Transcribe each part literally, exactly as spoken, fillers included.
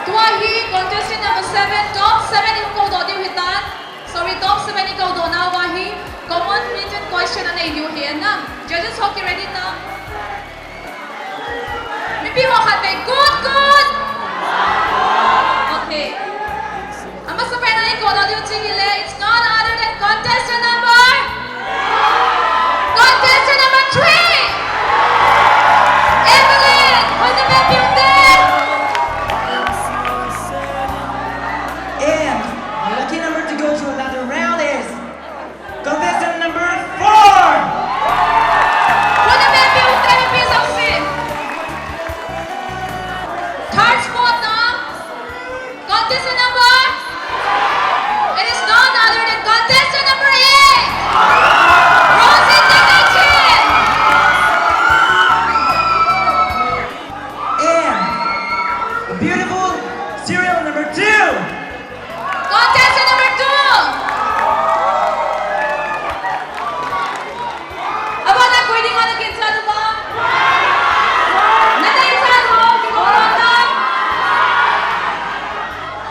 Tua hi contestant number seven, top seven in koudoh diu hitan. Sorry, top seven in koudoh nauva hi common written question anei diu hi na. Judges ho kiready tam? Mipi ho khat vei, good, good. Okay. Amasa pen a i koudoh diu chu hile, it's none other than contestant number, contestant number three. Evelyn, hoina bep piu te. And our lucky number to go to another round is contestant number four. Hoina bep piu te, mipi jouse. Third spot na. Contestant number? It is none other than contestant number eight, Rosie Tagachin. And a beautiful serial number two. Contestant number two. Abana koi dinga nakicha uva? Nanei chan ho, kiko uva?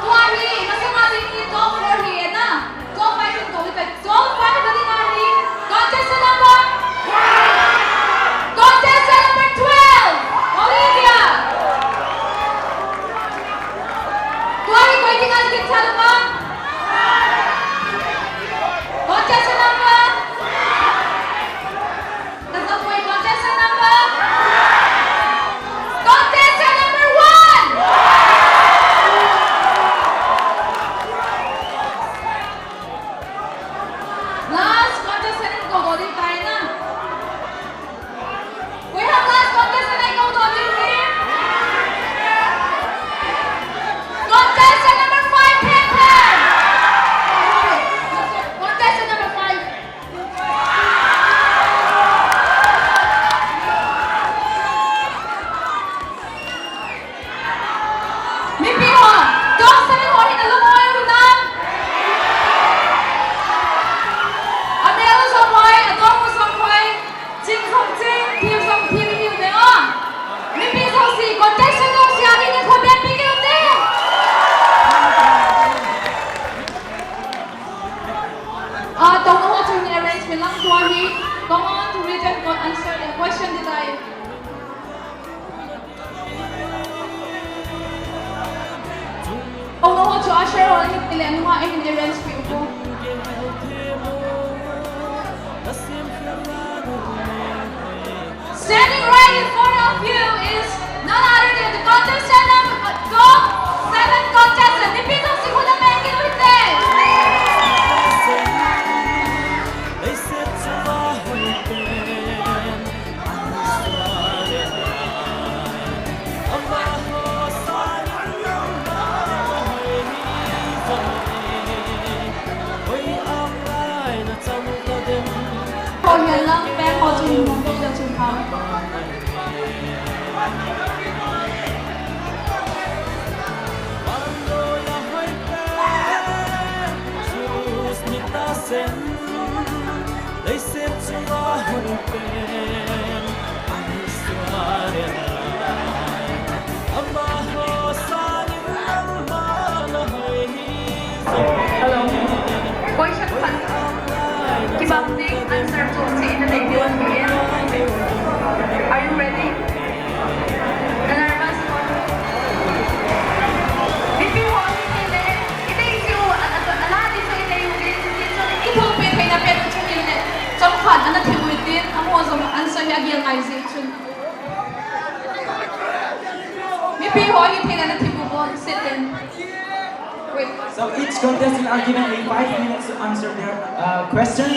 Tua hi, masanga ding hi top four hi na. Top five in koi ta. Top five a dinga hi. Contestant number? Contestant number twelve, Olivia. Tua hi koi dinga nakicha uva? Contestant number? That's the point. Contestant number? Contestant number one! Last contestant in koudoh ding tai na. Koi ham last contestant in koudoh ding hi? Contestant number five, Phen Phen. Contestant number five. Mipi ho, top seven ho hin alung hoi u hinam? Amel u jong hoi, adong u jong hoi, ching jong ching, thiu jong thiu, hiu te o. Mipi jouse, contestant jouse, ading in khoben pe kit u te. Ah, touna ho chu hin arrange pe lang, tua hi common written answer, question ding tai. Touna ho chu usher ho le hin ti le nunga eihin arrange pe u ko. Standing right in front of you is none other than the contestant number, top seven contestant. Mipi jouse khut amen kit u hite. Ko hian lang peng ho chu hin hung pui da chun ha. Hello. Question khat. Kibang ding answer chu che in anei diu ahi. Are you ready? Na nervous? Mipi ho hi tile, i dei chu, a, a, a la ding chu i dei u ding, chuti chun i thum pe theina pen u chu tile, chomkhat ana thim u tin, amaho jong answer hi agel ngai jeh chun. Mipi ho hi thei le na thim u bon se ten. Wait. So each contestant are given a five minutes to answer their, uh, question.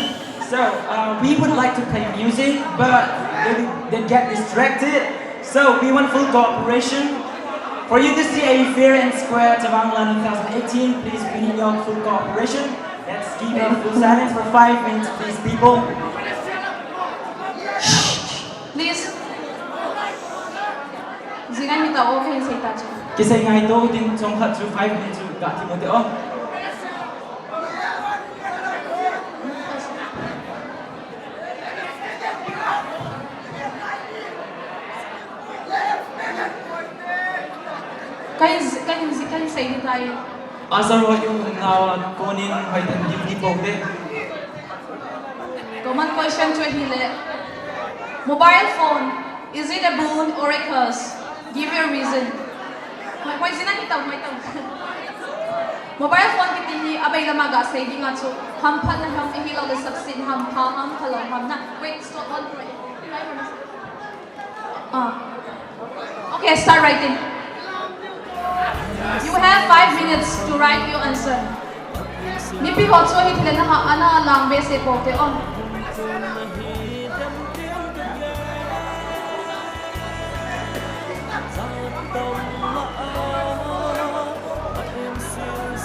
So, uh, we would like to play music, but they, they get distracted. So we want full cooperation. For you to see a fair and square Chavang Lan two thousand eighteen, please, we need your full cooperation. Let's give a full silence for five minutes, please, people. Please. Jing ngai mi ta o, kahin sei ta chu. Kisei ngai to, tin chomkhat chu five minutes chu ga thim u te o. Kahin, kahin, Sei tai. Asar ho i umnau a konin hoitah in gift i po te. Common question chu ahile, mobile phone, is it a boon or a curse? Give your reason. Hoi, hoi, zina hi tau, hoi tau. Mobile phone kiti hi abailam a gasei ding a chu, hamphatna ham, ahilouleh success ham, pha ham, phalou ham na. Wait, stop, on, right. Ah. Okay, start writing. You have five minutes to write your answer. Mipi ho chu hi thil ana ha, ana lang behseh pou te o.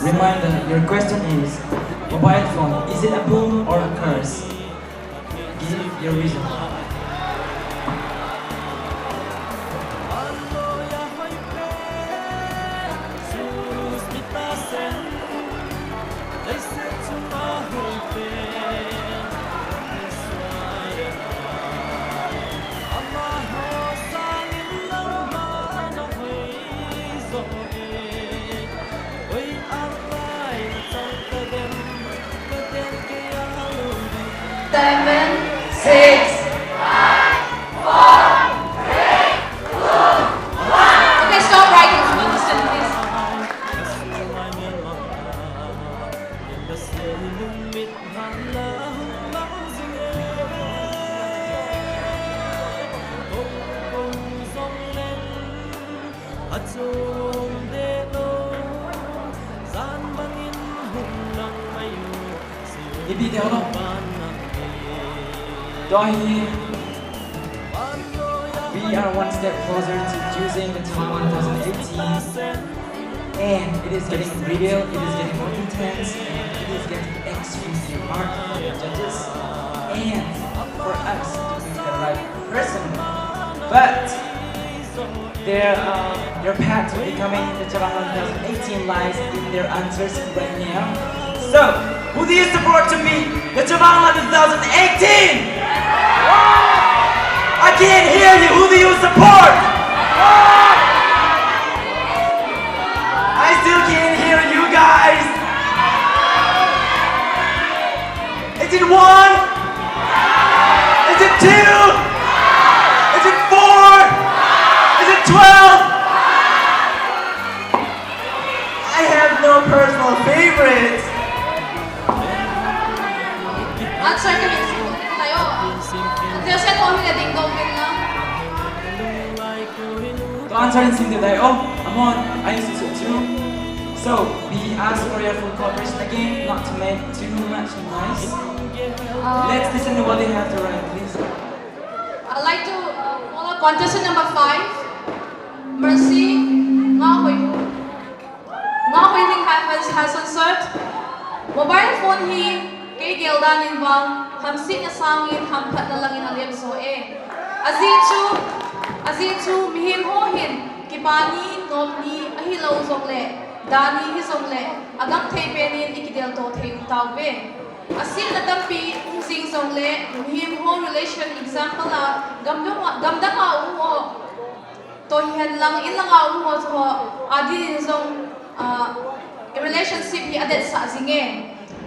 Reminder, your question is, mobile phone, is it a boon or a curse? Give your reason. Seven, six, five, four, three, two, one. Okay, stop writing. Listen, please. Ipi teu lo. Tua hi, we are one step closer to choosing the Chavang Lam two thousand eighteen. And it is getting real, it is getting more intense, and it is getting extremely hard for the judges and for us to pick the right person. But their, uh, their path to becoming the Chavang Lam two thousand eighteen lies in their answers right now. So, who do you support to be the Chavang Lam two thousand eighteen? I can't hear you. Who do you support? I still can't hear you guys. Is it one? Is it two? Is it four? Is it twelve? I have no personal favorites. Answer ka min sing tayo. Answer se to hi na ding dong min na. To answer in sing tayo. Amon, I used to too. So, we ask for your full cooperation again, not to make too much noise. Let's listen to what they have to write, please. I'd like to, uh, call up contestant number five, Mercy Ngahoihu. Ngahoihu has, has answered, mobile phone hi kei gel dan in vang, hamsetna sangin hamphatna langin alep jo e. Ajeh chu, ajeh chu mihem ho hin kipa ni, nop ni, ahilou jongle, da ni hijongle, agam thei pen in i kidel to thei u tauve. Asetna tampi um jing jongle, mihem ho relation example a, gamdang a, gamdang a um ho, to hihen lang, in lang a um ho, ho, adin in jong, ah, relationship hi adetsah jing e.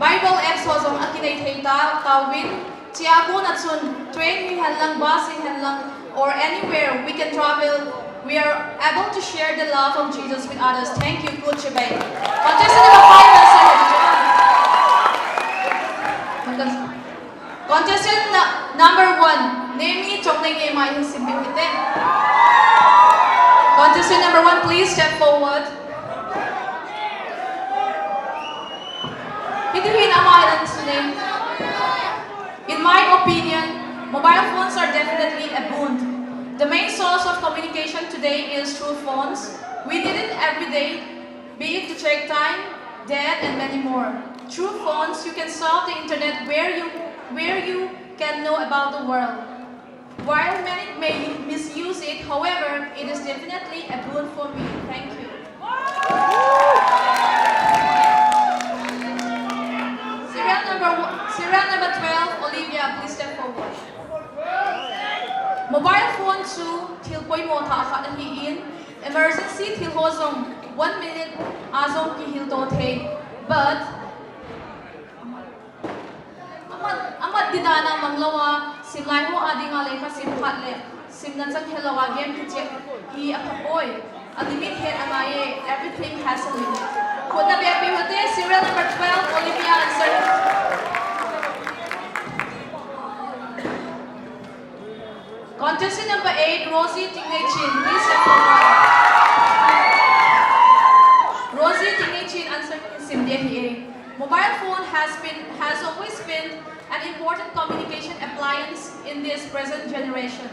Bible apps ho jong akinei thei ta, tauvin, Chia kona chun, train hihen lang, bus hihen lang, or anywhere we can travel, we are able to share the love of Jesus with others. Thank you, good shebang. Contestant number five, answer. Contestant nu-, number one, name ni chong nei nge mai hin sim bing hite. Contestant number one, please step forward. Hiti hin ama hin an sunei. In my opinion, mobile phones are definitely a boon. The main source of communication today is through phones. We need it every day, be it to check time, date, and many more. Through phones, you can surf the internet where you, where you can know about the world. While many may misuse it, however, it is definitely a boon for me. Thank you. Serial number one, serial number twelve, Olivia, please step forward. Mobile phone chu thil poimo thah khat ahin, emergency thil ho jong One minute a jong kihil to thei, but amat, amat didana mangloa, simlai ho a dinga lekha sim phat le, simna chang heloa game kichep hi aphapoi. A limit het angai e, everything has a limit. Khutna beh peh u hite, serial number twelve, Olivia answer. Contestant number eight, Rosie Tingnechin, please step forward. Rosie Tingnechin answer sim dia hi e. Mobile phone has been, has always been an important communication appliance in this present generation.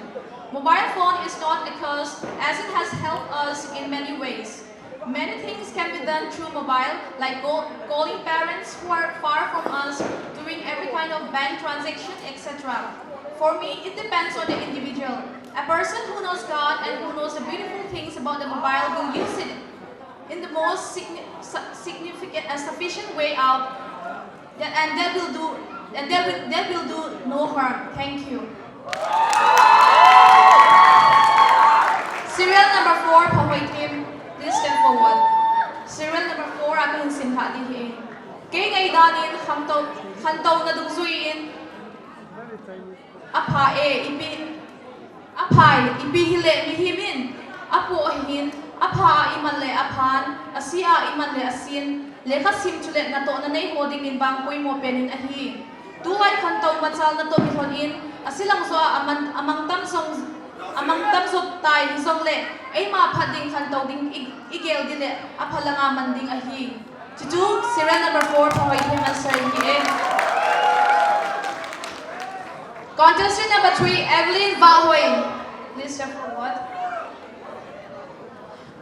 Mobile phone is not a curse, as it has helped us in many ways. Many things can be done through mobile, like call, calling parents who are far from us, doing every kind of bank transaction, et cetera. For me, it depends on the individual. A person who knows God and who knows the beautiful things about the mobile will use it in the most signi- su- significant and sufficient way out, that, and that will do, and that will, that will do no harm. Thank you. Serial number four, Phahoithim, please step forward. Serial number four, a kahin sim thah ding ahi. Kei ngaidan in khantou, khantouna dungjuiyin, apha e, ipi, apha e, ipi hile mihem in apoh ahin, apha a iman le aphan, ase a iman le asen, lekha sim chule natohna nei ho dingin vang poimo pen in ahi. Tulai khantou machal natoh kilhon in, ase lang joh a amang, amang tam jong, amang tam jong tai hijongle, eima phat ding khantou ding i, igel ding le, apha langa man ding ahi. Chuchu serial number four, Phahoithim answer ahi e. Contestant number three, Evelyn Vahoi. Please step forward.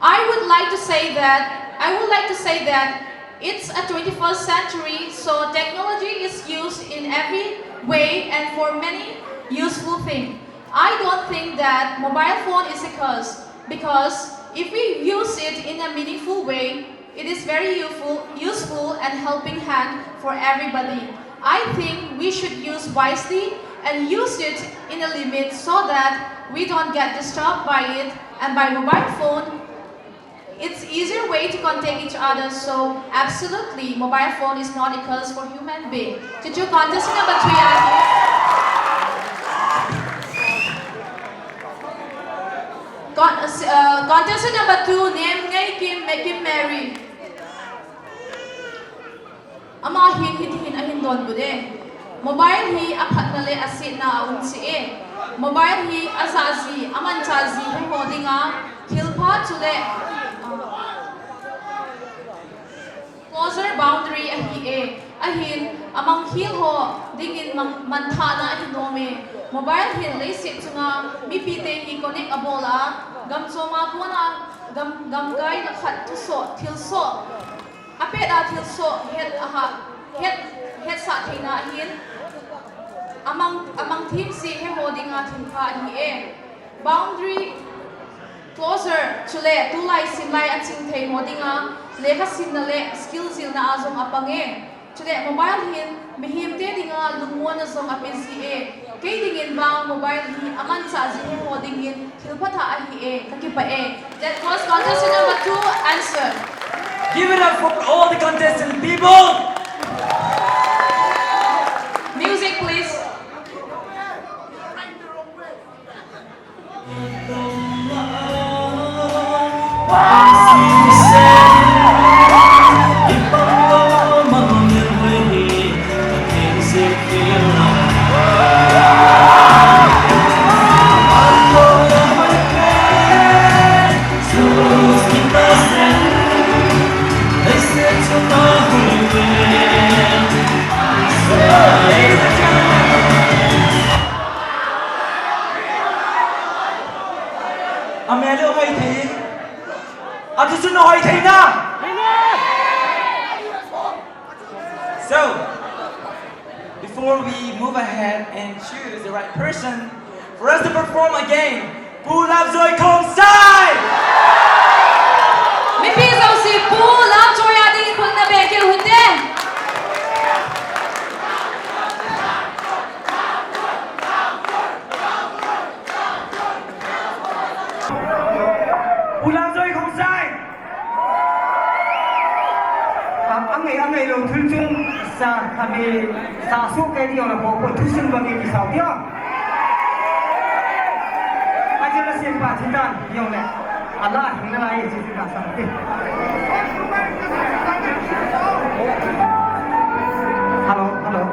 I would like to say that, I would like to say that it's a twenty-first century, so technology is used in every way and for many useful things. I don't think that mobile phone is a curse, because if we use it in a meaningful way, it is very useful, useful and helping hand for everybody. I think we should use wisely and use it in a limit so that we don't get disturbed by it and by mobile phone. It's easier way to contact each other, so absolutely, mobile phone is not a curse for human being. Chuchu contestant number three ahi. Con- uh, contestant number two, Nemngeikim Mekim Mary. Ama hin hitihin ahin donbut e. Mobile hi aphatna le asetna aum cheh e. Mobile hi ajah ji, amanchah ji hiho dinga thilpha chule, closure boundary ahi e. Ahin, amang hil ho dingin mang, manthahna ahi nom e. Mobile hin leiset chunga mipite hi connect abol a, gamchom a kona gam, gamkai khat thusoh, thilsoh, apet a thilsoh het aha, het, hetsah theina ahin, amang, amang themse hiho dinga thilpha ahi e. Boundary, closure, chule tulai simlai aching thei ho dinga lekha simna le skill jilna a jong apang e. Chule mobile hin mihemte dinga lungmonna jong ape ji e. Kei dingin vang mobile hi amanchah ji hiho dingin thilpha tah ahi e, kakipah e. That was contestant number two answer. Give it up for all the contestant people. Music, please. Amel u hoi thei. Atu chu na hoi thei na. So, before we move ahead and choose the right person for us to perform a game, Pu Lamjoy Khongsai! Mipi jouse Pu Lamjoy a dingin khut na beh kit u hite. Pu Lamjoy Khongsai! Sa, kami sa su ke di ora ko ko thusim bagi kisau dia. Aja la sim pa thitan yong le. Ala hing na lai ji ka sa. Hello, hello.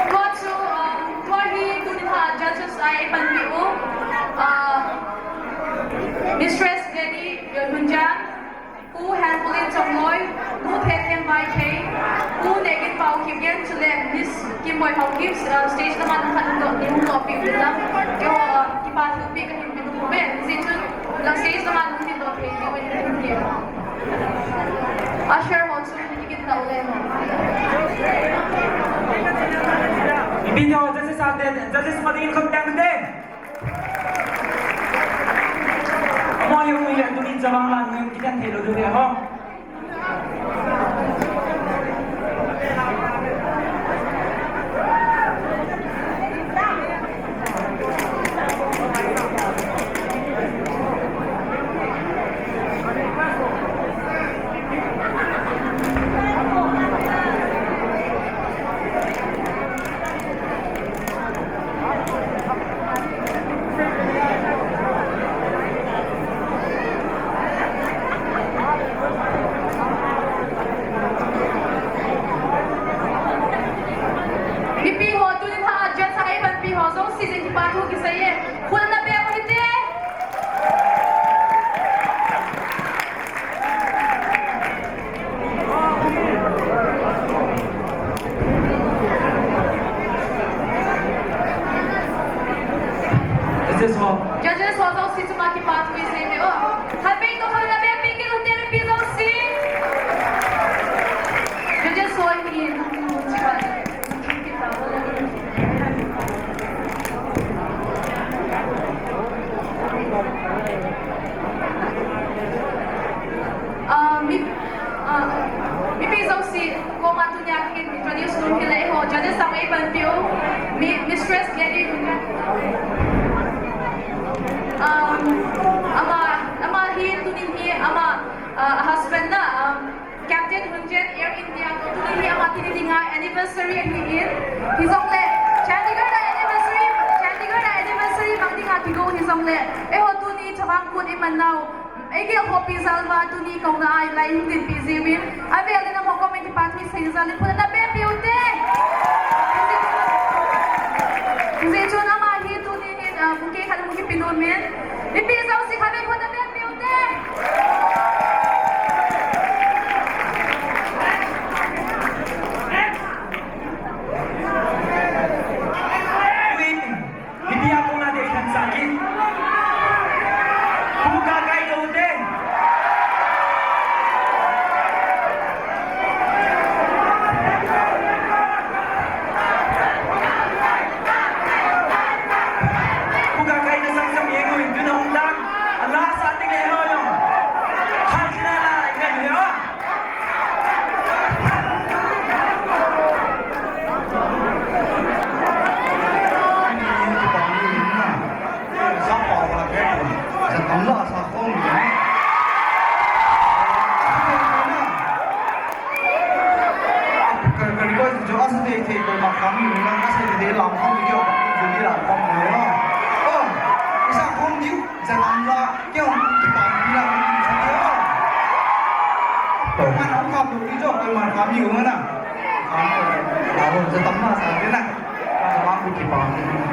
Tua chu, um, tua hi tuni a judges a eipanpi u, uh, Mistress Lady Yonhunjang, Pu Henpulin Chongloi, Pu Phethem Vaikhei, Pu Negin Paokip Gen chule Miss Kimboi Haokip, uh, stage lama nung khat nung doh, nung doh piu lang. Keiho, uh, kipa thupi kahin pe nom uve, hijeh chun, lang stage lama nung doh thei diuvin kahin pe. Usher ho chu, Ipi neo, judges a den, judges ma dingin khut beng den. Chavang lang nung kitan thei lou ding ho. Mipi ho, tuni a judge a eipanpi ho jouse jong kipa thu kisei e. Khut ana beng u hite. Judges ho. Judges ho jouse chunga kipa thu isei e o. Khatvei toh khat ana bengpi kit u hite mipi jouse. Judges ho in. Ah, mi, ah, mipi jouse, koma tunia kin introduce nom kit le ho, judges a eipanpiu, mi, Mistress Gladys. Um, ama, ama hi tuni hi, ama, ah, husband na, um, Captain Hunjen Air India toh tuni hi ama tini dinga anniversary ahin. Hijongle, Chandigarh a anniversary, Chandigarh a anniversary mang dinga kigo hijongle, eiho tuni chavang kut iman nau. Eikhopi jal uva tuni kouna a lai hung dinpi jiuvin. Avel in amaho koma kipa thu sei jal in khut ana bengpi u hite. Hijeh chun ama hi tuni hin, ah, bouquet khat hung kipe nom in. Mipi jouse khatvei khut ana bengpi u hite. Mipi a kona dei than sa kit. Khuga kai lou ding. Khuga kai na sang sang yeng ui, tu na hung dang. Ala sa ting e ho yong. Khan kina la, ngai ho. Janam la, keiho kipah pi la, keiho kipah pi la, keiho kipah pi la. Keiho kipah pi la.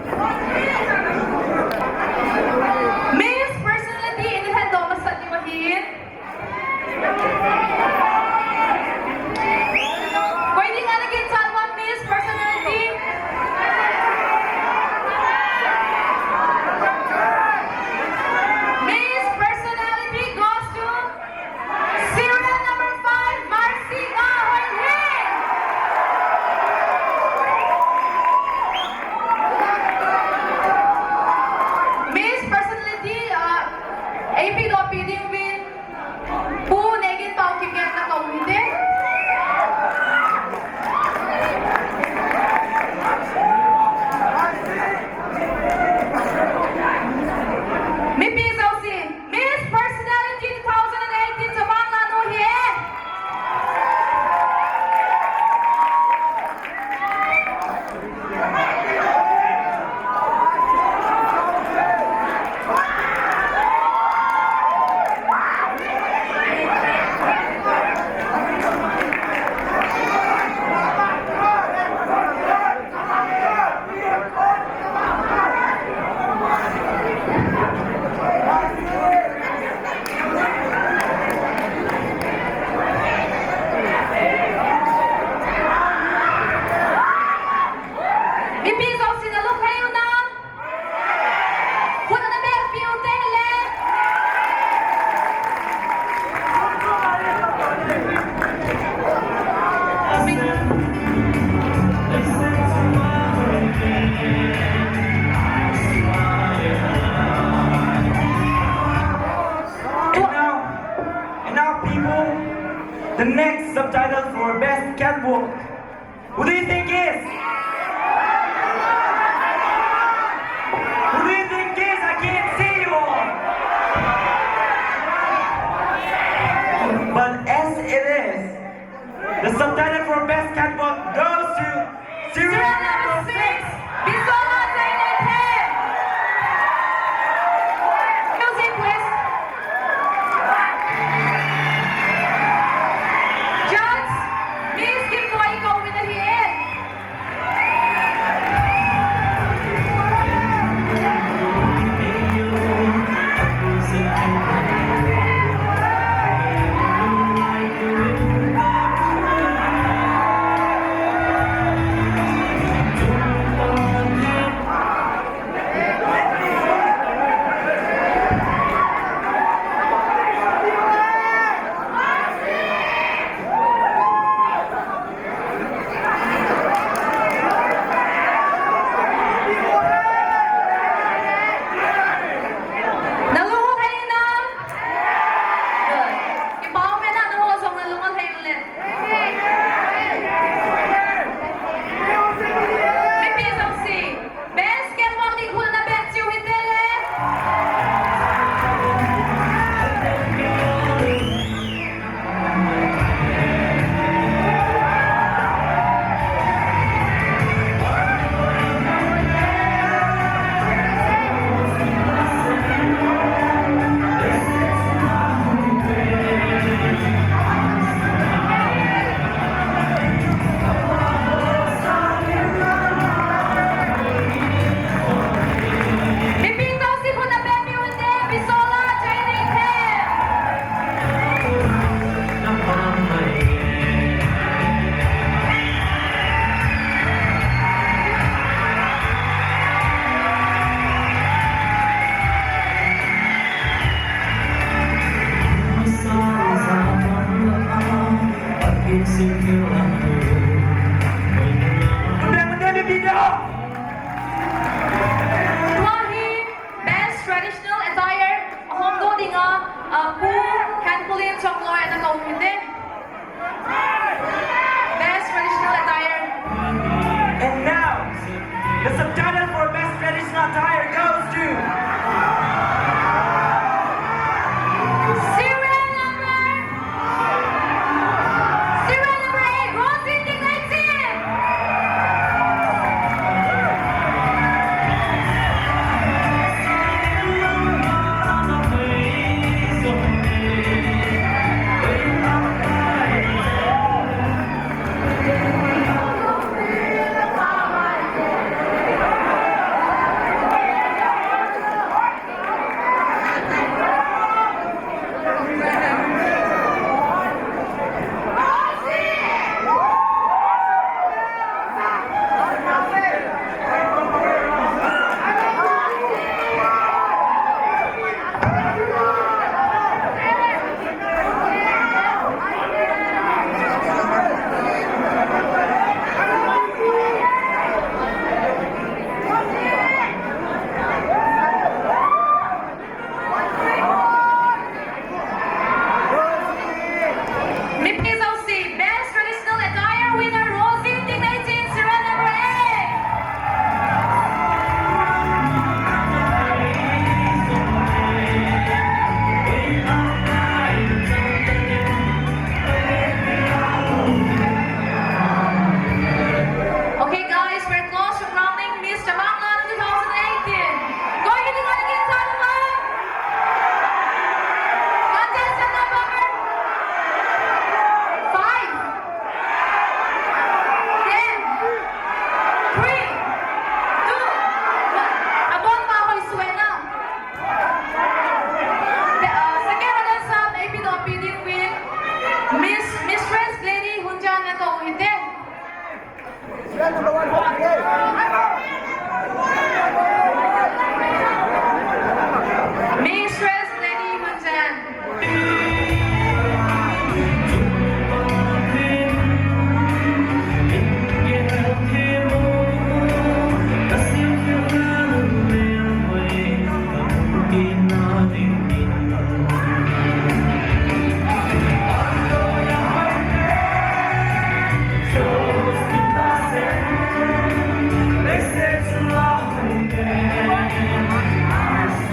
Miss Personality in the head of Masati Wahin. Waiting again, Salman, Miss Personality. Miss Personality goes to serial number five, Marcy Gahoihin.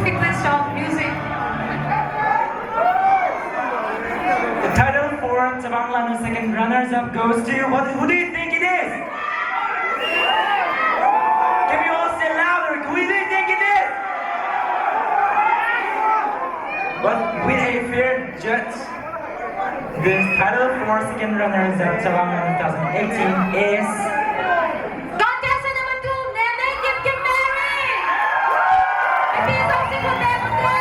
Please stop music. The title for Chavang Lanu second runners up goes to, what, who do you think it is? Can we all say louder? Who do you think it is? But with a fair judge, the title for second runners up Chavang Lanu two thousand eighteen is Contestant number two, Nene Kim Kim Mary. Ipi song si Pute Pute.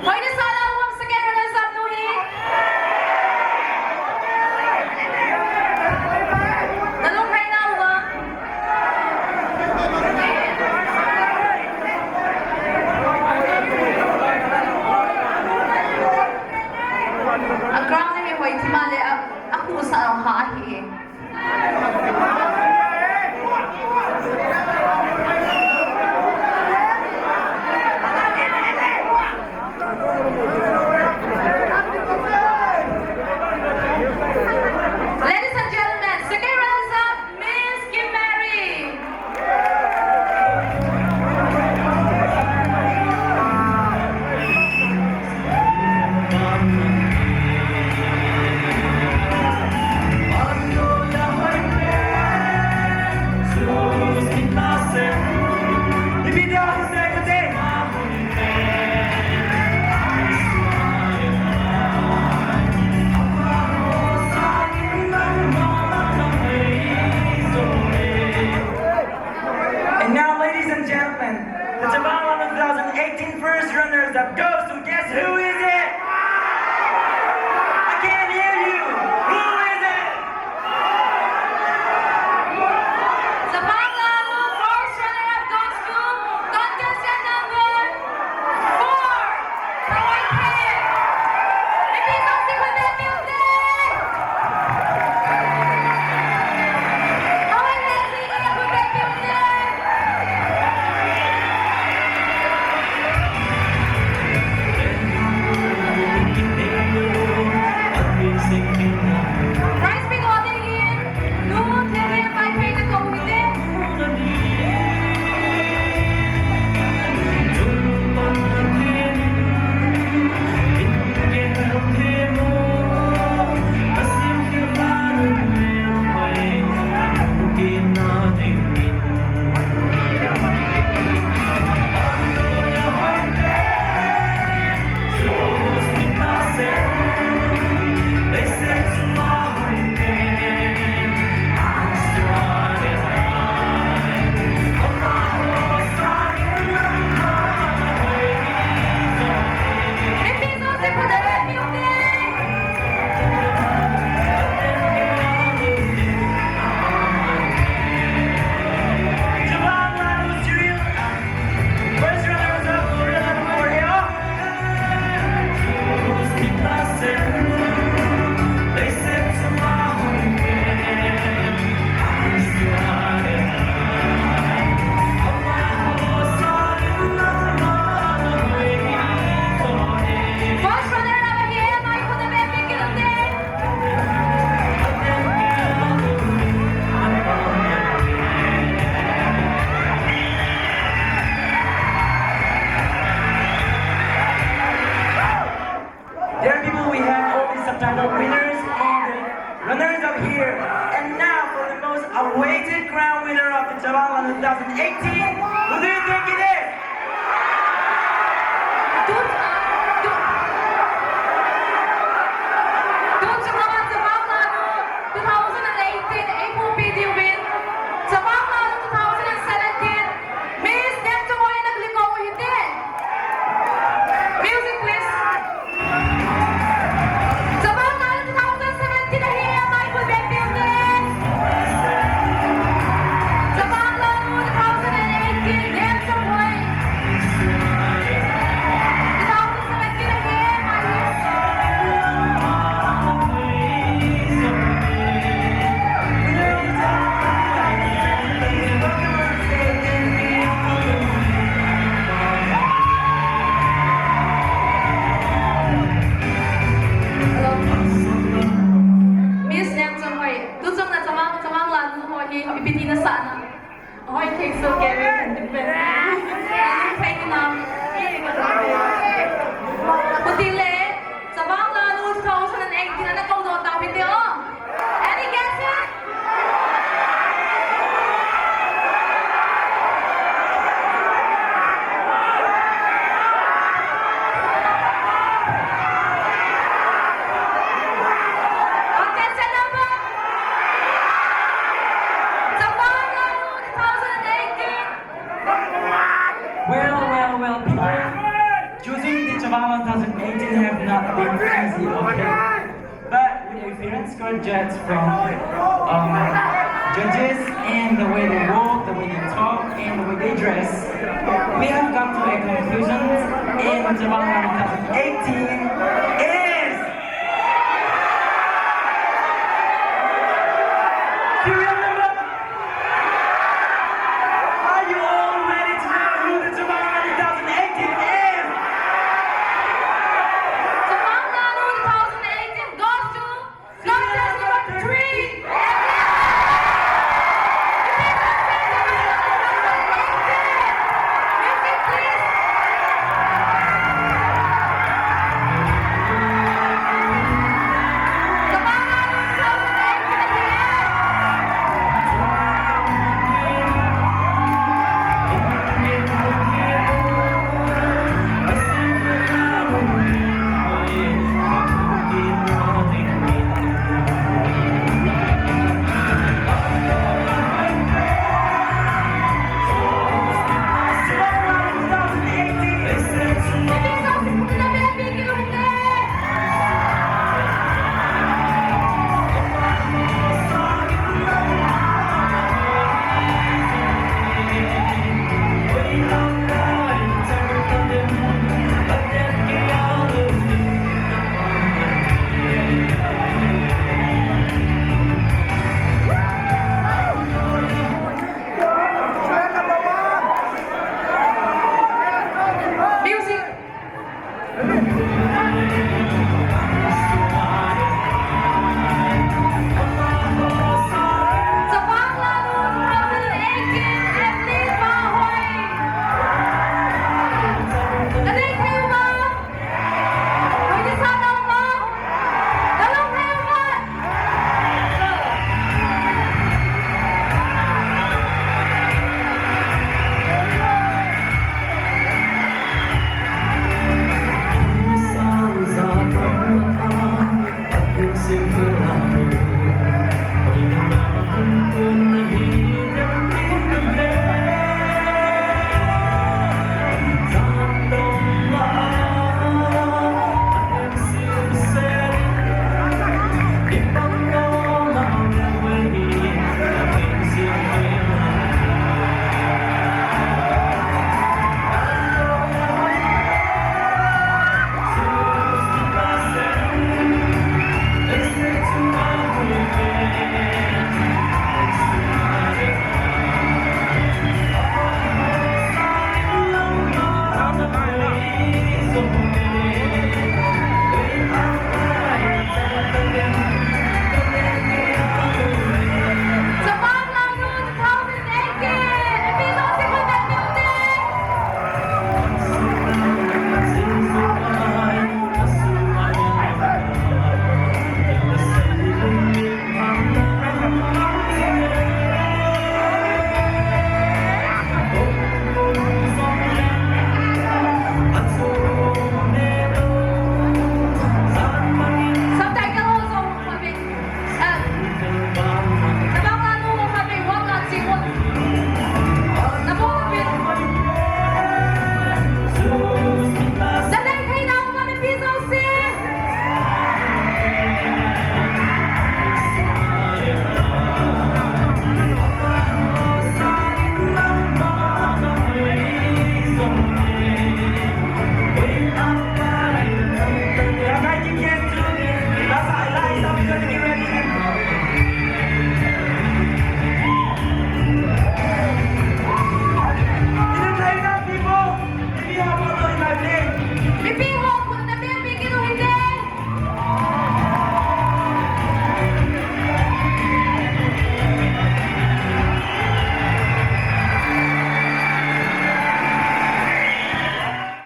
Hoina sa la uvam second runners up nu hi. Nalung hai na uvam. A crown hi hoi thima le a, a khu sa ha ahi. Ladies and gentlemen, second runners up, Miss Kim Mary. And now, ladies and gentlemen, the Chavang Lanu two thousand eighteen first runners up goes to, guess who is it? I can't hear you. Who is it? Chavang Lanu first runner up goes to contestant number four. But with a firing squad judge from um, judges and the way they walk, the way they talk, and the way they dress, we have come to a conclusion in Jabang two thousand eighteen.